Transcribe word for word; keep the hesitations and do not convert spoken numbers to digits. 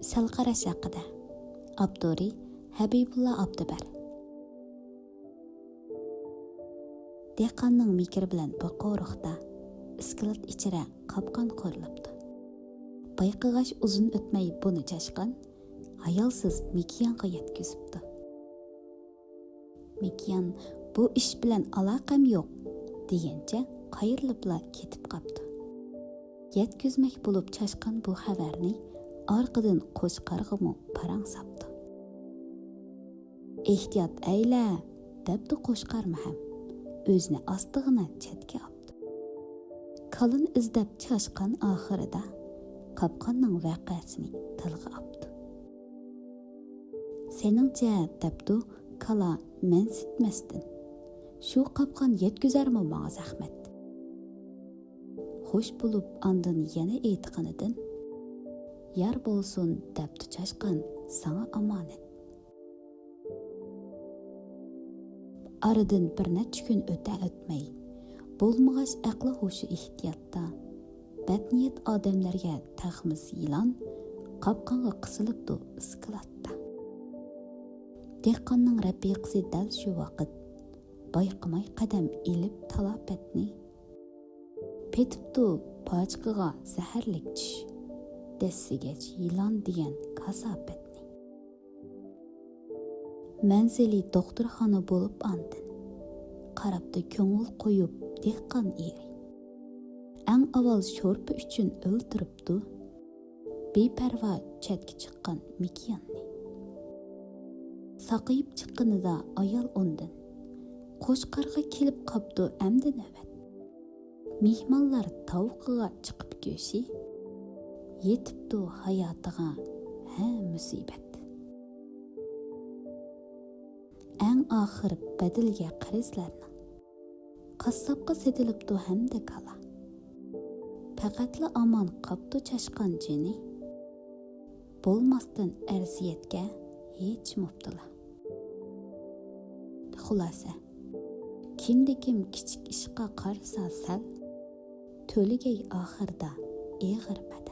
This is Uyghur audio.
سەل قاراش ھەققىدە. ئاپتورى: ھەبىبۇللا ئابدۇبەر. دېھقاننىڭ مېكىرى بىلەن بىر قورۇقتا ئىسكىلات ئىچىرە قاپقان قۇرۇلۇپتۇ. بايقىغاچ ئۇزۇن ئۆتمەي بۇنى چاشقان ھايالسىز مىكيانغا يەتكۈزۈپتۇ. مىكيان: «بۇ ئىش بىلەن ئالاقەم يوق» دېگەنچە قايرىلىپلا كېتىپ قاپتۇ. يەتكۈزمەك بولۇپ چاشقان بۇ خەۋەرنى ئارقىدىن قوچقارغىمۇ پاراڭ ساپتۇ. «ئېھتىيات ئەيلە» دەپتۇ قوچقارمۇ ھەم، ئۆزىنى ئاستىغىنا چەتكە ئاپتۇ. كالىنى ئىزدەپ چاشقان ئاخىرىدا قاپقاننىڭ ۋەقەسىنى تىلغا ئاپتۇ. «سېنىڭچە» دەپتۇ كالا مەنسىتمەستىن. «شۇ قاپقان يەتكۈزەرمۇ ماڭا زەخمەت؟» خوش بولۇپ ئاندىن يەنە ئېيتقىنىدىن: «يار بولسۇن» دەپتۇ چاشقان، «ساڭا ئامانەت». ئارىدىن بىر نەچچە كۈن ئۆتە-ئۆتمەي، بولمىغاچ ئەقلى ھوشى ئېھتىياتتا، بەتنىيەت ئادەملەرگە تەخمىس يىلان قاپقانغا قىسىلىپتۇ ئىسكىلاتتا. دېھقاننىڭ رەپىقىسى دەل شۇ ۋاقىت بايقىماي قەدەم ئېلىپ تالاپەتنى، پېتىپتۇ پاچىقىغا زەھەرلىك چىش، دەسسىگەچ يىلان دېگەن كاساپەتنى. مەنزىلى دوختۇرخانا بولۇپ ئاندىن، قاراپتۇ كۆڭۈل قويۇپ دېھقان ئېرى. ئەڭ ئاۋۋال شورپا ئۈچۈن ئۆلتۈرۈپتۇ بىپەرۋا چەتكە چىققان مىكياننى. ساقىيىپ چىققىنىدا ئايال ئۇندىن: «قوچقارغا كېلىپ قاپتۇ ئەمدى نۆۋەت. مېھمانلار تاۋىقىغا چىقىپ گۆشى، يېتىپتۇ ھاياتىغا ھە مۇسىبەت.» ئەڭ ئاخىر بەدىلگە قەرزلەرنىڭ قاسساپقا سېتىلىپتۇ ھەمدە كالا. پەقەتلا ئامان قاپتۇ چاشقان جېنى، بولماستىن ئەرزىيەتكە ھېچ مۇپتىلا. خۇلاسە، كىمدىكىم كىچىك ئىشقا قارىسا سەل، تۆلىگەي ئاخىردا ئېغىر بەدەل.